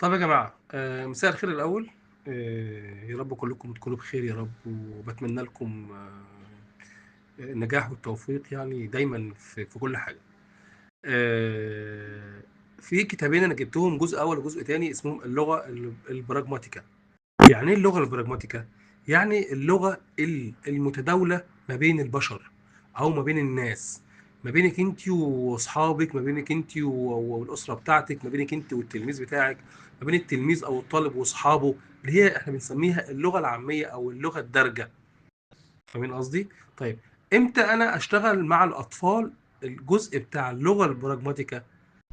طب يا جماعة، مساء الخير الأول. يا رب كلكم تكونوا بخير يا رب، وبتمنى لكم النجاح والتوفيق يعني دايما في كل حاجة. آه، في كتابين أنا جبتهم، جزء أول وجزء تاني، اسمهم اللغة البراجماتيكا. يعني إيه اللغة البراجماتيكا؟ يعني اللغة المتداولة ما بين البشر أو ما بين الناس، ما بينك انت واصحابك، ما بينك انت والاسرة بتاعتك، ما بينك انت والتلميذ بتاعك، ما بين التلميذ او الطالب واصحابه، اللي هي احنا بنسميها اللغة العامية او اللغة الدارجة. فاهمين قصدي؟ طيب امتى انا اشتغل مع الاطفال الجزء بتاع اللغة البراجماتيكا؟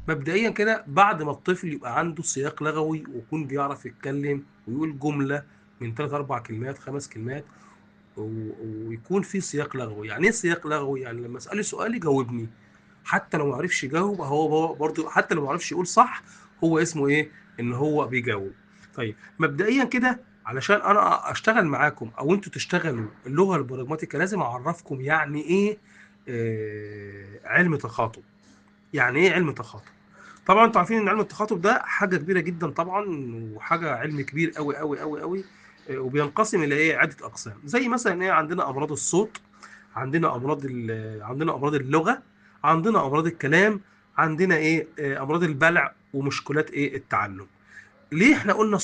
مبدئيا كده بعد ما الطفل يبقى عنده سياق لغوي ويكون بيعرف يتكلم ويقول جملة من 3 4 كلمات 5 كلمات، ويكون في سياق لغوي. يعني ايه سياق لغوي؟ يعني لما اساله سؤال يجاوبني، حتى لو ما عرفش يجاوب هو برضه، حتى لو ما عرفش يقول صح هو اسمه ايه؟ ان هو بيجاوب. طيب مبدئيا كده علشان انا اشتغل معاكم او انتوا تشتغلوا اللغة البراجماتيكا لازم اعرفكم يعني ايه علم تخاطب. يعني ايه علم تخاطب؟ طبعا انتوا عارفين ان علم التخاطب ده حاجة كبيرة جدا طبعا، وحاجه علم كبير قوي قوي قوي قوي، وبينقسم الى ايه؟ عده اقسام، زي مثلا ايه؟ عندنا امراض الصوت، عندنا امراض عندنا امراض اللغة، عندنا امراض الكلام، عندنا ايه؟ امراض البلع، ومشكلات ايه؟ التعلم. ليه احنا قلنا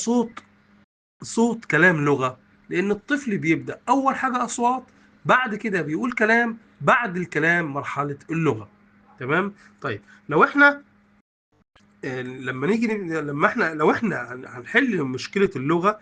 صوت كلام لغة؟ لان الطفل بيبدا اول حاجة اصوات، بعد كده بيقول كلام، بعد الكلام مرحلة اللغة. تمام؟ طيب لو احنا لما نيجي لما احنا لو احنا هنحل مشكلة اللغة،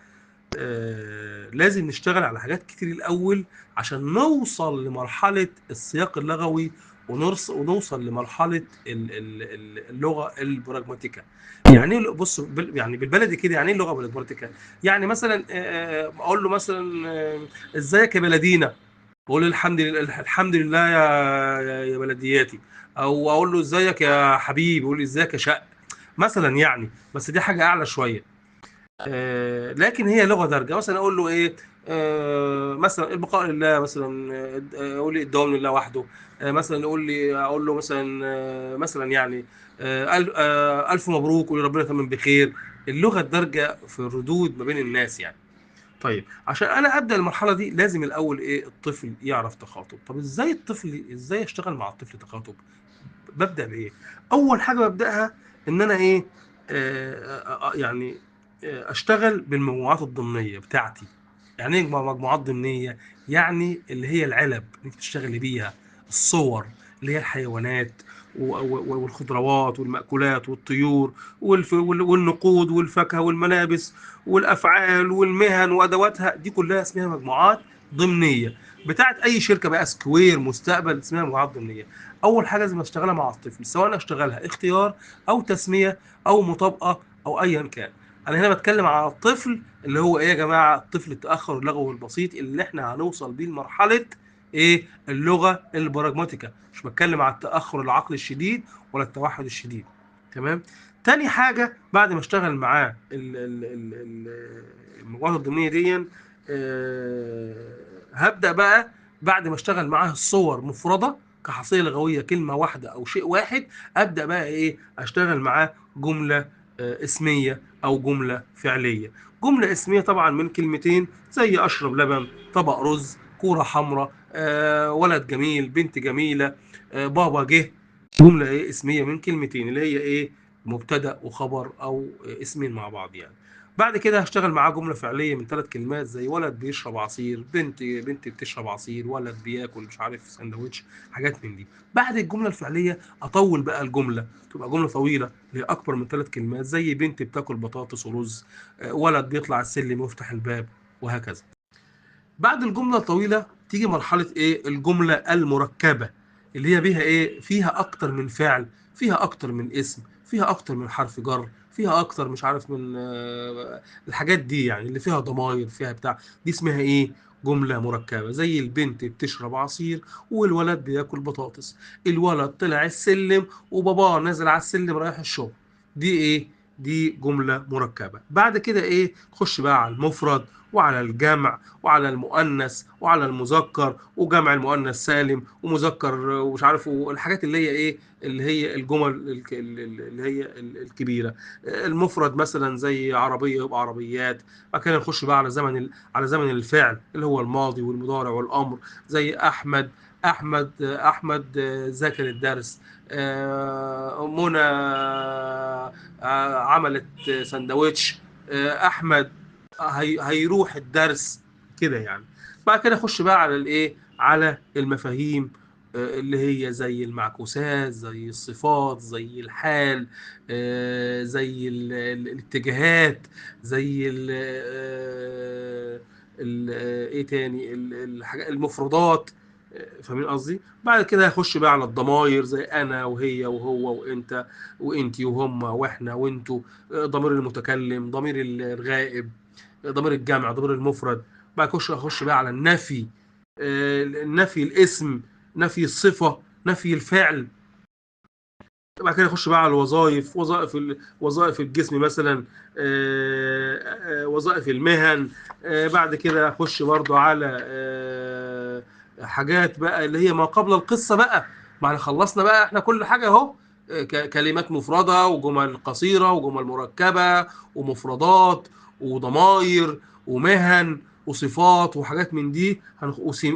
لازم نشتغل على حاجات كتير الاول عشان نوصل لمرحلة السياق اللغوي ونوصل لمرحلة اللغة البراجماتيكا. يعني ايه؟ بص، يعني بالبلدي كده يعني ايه اللغة البراجماتيكا؟ يعني مثلا اقول له مثلا ازيك يا بلدينا، بقول له الحمد لله، الحمد لله يا بلدياتي، او اقول له ازيك يا حبيبي، يقول لي ازيك يا شق مثلا يعني، بس دي حاجة اعلى شوية. لكن هي لغة دارجه. مثلا اقول له ايه؟ مثلا البقاء لله، مثلا يقول لي الدوام لله وحده، مثلا يقول لي، اقول له مثلا، مثلا يعني الف مبروك، ويقول ربنا يتمم بخير. اللغة الدارجة في الردود ما بين الناس يعني. طيب عشان انا ابدا المرحلة دي لازم الاول ايه؟ الطفل يعرف تخاطب. طب ازاي الطفل، ازاي اشتغل مع الطفل تخاطب؟ ببدا بايه؟ اول حاجة ببداها ان انا ايه؟ يعني اشتغل بالمجموعات الضمنيه بتاعتي. يعني ايه مجموعات ضمنيه؟ يعني اللي هي العلب اللي انت بتشتغلي بيها، الصور اللي هي الحيوانات والخضروات والمأكولات والطيور والنقود والفاكهه والملابس والافعال والمهن وادواتها، دي كلها اسمها مجموعات ضمنيه بتاعت اي شركة بقى، سكوير، مستقبل، اسمها مجموعات ضمنيه. اول حاجة لازم اشتغلها مع الطفل، سواء اشتغلها اختيار او تسميه او مطابقه او ايا كان. انا هنا بتكلم على الطفل اللي هو ايه يا جماعة؟ الطفل التاخر اللغوي البسيط اللي احنا هنوصل بيه لمرحلة ايه؟ اللغة البراجماتيكا. مش بتكلم على التاخر العقلي الشديد ولا التوحد الشديد. تمام؟ تاني حاجة بعد ما اشتغل معاه المجموعات الضمنيه دي، هبدا بقى بعد ما اشتغل معاه الصور مفرده كحصيله لغوية، كلمة واحدة او شيء واحد، ابدا بقى ايه؟ اشتغل معاه جملة اسميه او جملة فعليه. جملة اسميه طبعا من كلمتين، زي اشرب لبن، طبق رز، كورة حمراء، ولد جميل، بنت جميلة، بابا جه. جملة ايه؟ اسميه من كلمتين، اللي هي ايه؟ مبتدا وخبر او اسمين مع بعض يعني. بعد كده هشتغل معاه جملة فعليه من 3 كلمات، زي ولد بيشرب عصير، بنت بتشرب عصير، ولد بياكل مش عارف سندوتش، حاجات من دي. بعد الجملة الفعلية اطول بقى الجملة، تبقى جملة طويلة اللي هي اكبر من 3 كلمات، زي بنت بتاكل بطاطس ورز، ولد بيطلع السلم ويفتح الباب، وهكذا. بعد الجملة الطويلة تيجي مرحلة ايه؟ الجملة المركبة، اللي هي بيها ايه؟ فيها اكتر من فعل، فيها اكتر من اسم، فيها اكتر من حرف جر، فيها اكتر مش عارف من الحاجات دي يعني، اللي فيها ضماير، فيها بتاع، دي اسمها ايه؟ جملة مركبة. زي البنت بتشرب عصير والولد بياكل بطاطس، الولد طلع السلم وباباه نازل على السلم رايح الشغل، دي ايه؟ دي جملة مركبة. بعد كده ايه؟ خش بقى على المفرد وعلى الجمع وعلى المؤنث وعلى المذكر وجمع المؤنث سالم ومذكر ومش عارف، والحاجات اللي هي ايه، اللي هي الجمل اللي هي الكبيرة. المفرد مثلا زي عربية يبقى عربيات. بعد كده نخش بقى على زمن على زمن الفعل اللي هو الماضي والمضارع والامر، زي احمد، احمد ذاكر الدرس، منى عملت سندوتش، احمد هيروح الدرس كده يعني. بعد كده اخش بقى على الايه، على المفاهيم اللي هي زي المعكوسات، زي الصفات، زي الحال، زي الاتجاهات، زي ال ال ايه تاني، الحاجات المفردات، فاهمين قصدي؟ بعد كده هخش بقى على الضماير زي انا وهي وهو وانت وانتي وهم واحنا وانتو، ضمير المتكلم، ضمير الغائب، ضمير الجمع، ضمير المفرد. بعد كده اخش بقى على النفي، نفي الاسم، نفي الصفة، نفي الفعل. بعد كده اخش بقى على الوظائف، وظائف الجسم مثلا، وظائف المهن. بعد كده اخش برضو على حاجات بقى اللي هي ما قبل القصة بقى. ما احنا خلصنا بقى احنا كل حاجة اهو، كلمات مفردة وجمل قصيرة وجمل مركبة ومفردات وضماير ومهن وصفات وحاجات من دي،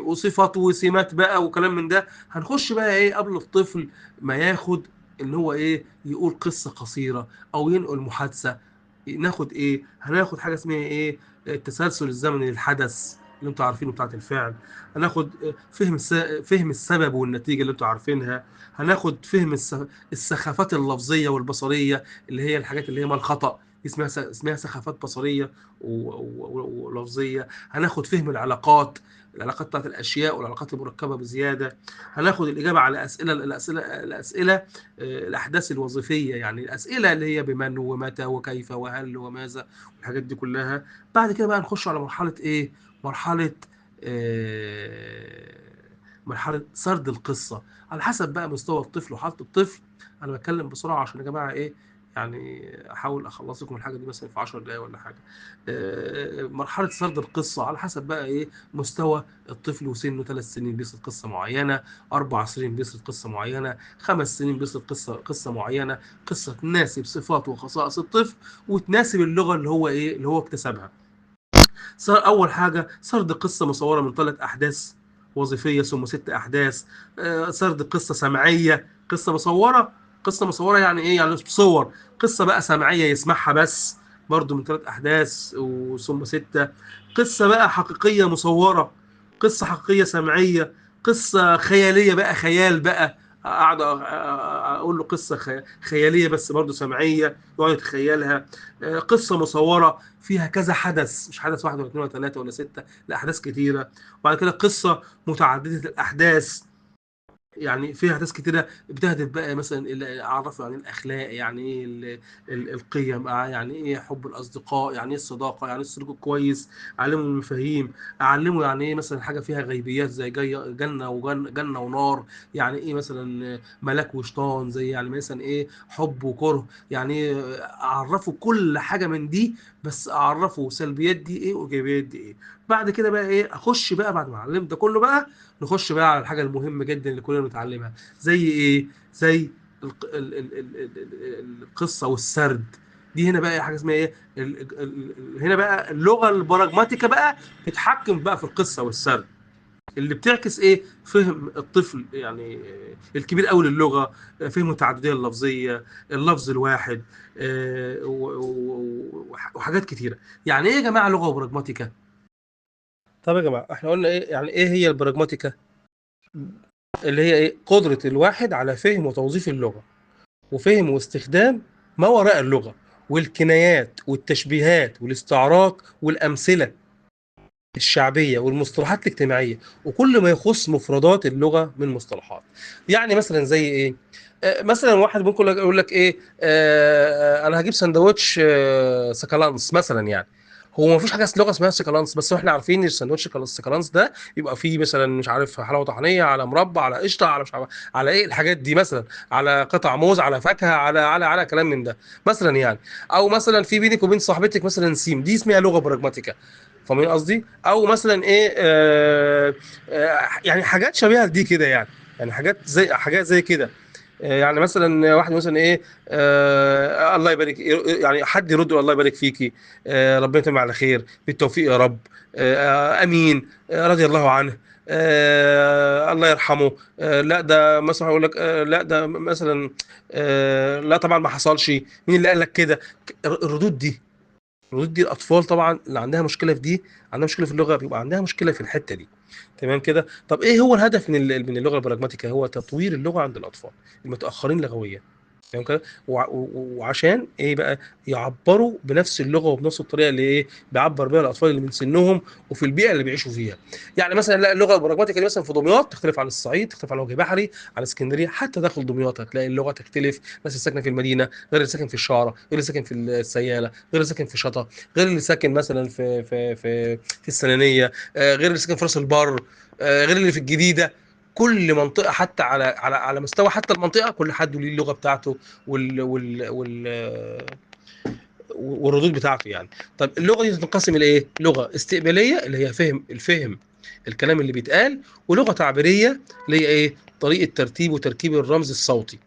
وصفات وسمات بقى وكلام من ده. هنخش بقى ايه قبل الطفل ما ياخد ان هو ايه، يقول قصة قصيرة او ينقل محادثة. ناخد ايه؟ هناخد حاجة اسمها ايه، التسلسل الزمني للحدث اللي انتوا عارفينه بتاعت الفعل. هناخد فهم السبب والنتيجة اللي انتوا عارفينها. هناخد فهم السخافات اللفظية والبصرية اللي هي الحاجات اللي هي ما الخطأ، اسمها سخافات بصرية ولفظية. هناخد فهم العلاقات، العلاقات بتاعت الأشياء والعلاقات المركبة بزيادة. هناخد الإجابة على أسئلة الأسئلة الأحداث الوظيفية، يعني الأسئلة اللي هي بمن ومتى وكيف وهل وماذا والحاجات دي كلها. بعد كده بقى نخش على مرحلة إيه؟ مرحلة مرحلة سرد القصة على حسب بقى مستوى الطفل وحالة الطفل. أنا بتكلم بسرعة عشان يا جماعة إيه، يعني احاول اخلص لكم الحاجة دي مثلا في 10 دقايق ولا حاجة. مرحلة سرد القصة على حسب بقى ايه مستوى الطفل وسنة. 3 سنين بيسرد قصة معينة، 4 سنين بيسرد قصة معينة، 5 سنين بيسرد قصة معينة، قصة تناسب صفات وخصائص الطفل وتناسب اللغة اللي هو ايه اللي هو اكتسبها. اول حاجة سرد قصة مصوره من 3 احداث وظيفية ثم 6 احداث. سرد قصة سمعية، قصة مصوره، قصة مصوره يعني ايه؟ يعني بصور. قصة بقى سمعية يسمعها بس برضو من 3 احداث وثم 6. قصة بقى حقيقية مصوره، قصة حقيقية سمعية، قصة خيالية بقى، خيال بقى، اقعد اقول له قصة خيالية بس برضو سمعية يقعد يتخيلها. قصة مصوره فيها كذا حدث، مش حدث واحد ولا اثنين ولا ثلاثة ولا 6، لا احداث كتيرة. وبعد كده قصة متعددة الاحداث، يعني فيها احداث كتيرة بتهدف بقى مثلا الى اعرفه يعني الاخلاق، يعني ايه القيم، يعني ايه حب الاصدقاء، يعني ايه الصداقة، يعني ايه السلوك الكويس، اعلمه المفاهيم، اعلمه يعني ايه مثلا حاجة فيها غيبيات زي جنة وجنه ونار، يعني ايه مثلا ملاك وشيطان، زي يعني مثلا ايه حب وكره، يعني ايه. اعرفه كل حاجة من دي، بس اعرفه سلبيات دي ايه وايجابيات دي ايه. بعد كده بقى ايه، اخش بقى بعد ما علمت ده كله بقى نخش بقى على الحاجة المهمة جدا اللي كلنا بنتعلمها، زي ايه؟ زي القصة والسرد. دي هنا بقى حاجة اسمها ايه؟ هنا بقى اللغة البراجماتيكا بقى تتحكم بقى في القصة والسرد، اللي بتعكس ايه؟ فهم الطفل يعني الكبير قوي للغة، فهم التعددية اللفظية، اللفظ الواحد، وحاجات كتيرة. يعني ايه يا جماعة لغة براجماتيكا؟ طب يا جماعة احنا قلنا ايه يعني ايه هي البراجماتيكا؟ اللي هي ايه؟ قدره الواحد على فهم وتوظيف اللغة، وفهم واستخدام ما وراء اللغة، والكنايات والتشبيهات والاستعارات والامثلة الشعبية والمصطلحات الاجتماعية، وكل ما يخص مفردات اللغة من مصطلحات. يعني مثلا زي ايه؟ مثلا واحد ممكن يقول لك ايه، انا هجيب سندوتش سكالانس مثلا، يعني هو ما فيش حاجة لغة اسمها سيكالانس، بس احنا عارفين ان الساندوتش السيكالانس ده يبقى فيه مثلا مش عارف حلاوة طحينيه على مربى على قشطه على مش عارف على ايه الحاجات دي، مثلا على قطع موز على فاكهة على كلام من ده مثلا يعني. او مثلا في بينك وبين صاحبتك مثلا سيم، دي اسمها لغة براجماتيكا، فاهمين قصدي؟ او مثلا ايه يعني حاجات شبيهه لدي كده يعني، يعني حاجات زي كده. يعني مثلا واحد مثلا ايه الله يبارك، يعني حد يرد الله يبارك فيكي، ربنا يتم على خير، بالتوفيق يا رب، امين، رضي الله عنه، الله يرحمه، لا ده مثلا يقول لك لا ده مثلا لا طبعا ما حصلش، مين اللي قال لك كده؟ الردود دي، الردود دي الاطفال طبعا اللي عندها مشكلة في دي، عندها مشكلة في اللغة، بيبقى عندها مشكلة في الحتة دي. تمام كده؟ طب ايه هو الهدف من اللغة البراجماتيكا؟ هو تطوير اللغة عند الاطفال المتاخرين لغويا. تمام كده؟ وعشان ايه بقى؟ يعبروا بنفس اللغة وبنفس الطريقة اللي ايه بيعبر بيها الاطفال اللي من سنهم وفي البيئة اللي بيعيشوا فيها. يعني مثلا لا اللغة البراجماتيكا دي مثلا في دمياط تختلف عن الصعيد، تختلف عن وجه بحري، عن اسكندرية، حتى داخل دمياط هتلاقي اللغة تختلف. الناس اللي ساكنة في المدينة غير اللي ساكن في الشارع، غير اللي ساكن في السياله، غير اللي ساكن في شطا، غير اللي ساكن مثلا في السنانيه، غير اللي ساكن في راس البر، غير اللي في الجديدة. كل منطقة حتى على على على مستوى حتى المنطقة كل حد وليه اللغة بتاعته وال وال وال والردود بتاعته يعني. طب اللغة دي تنقسم الى ايه؟ لغة استقباليه اللي هي فهم الفهم الكلام اللي بيتقال، ولغة تعبيريه اللي هي ايه؟ طريقه ترتيب وتركيب الرمز الصوتي.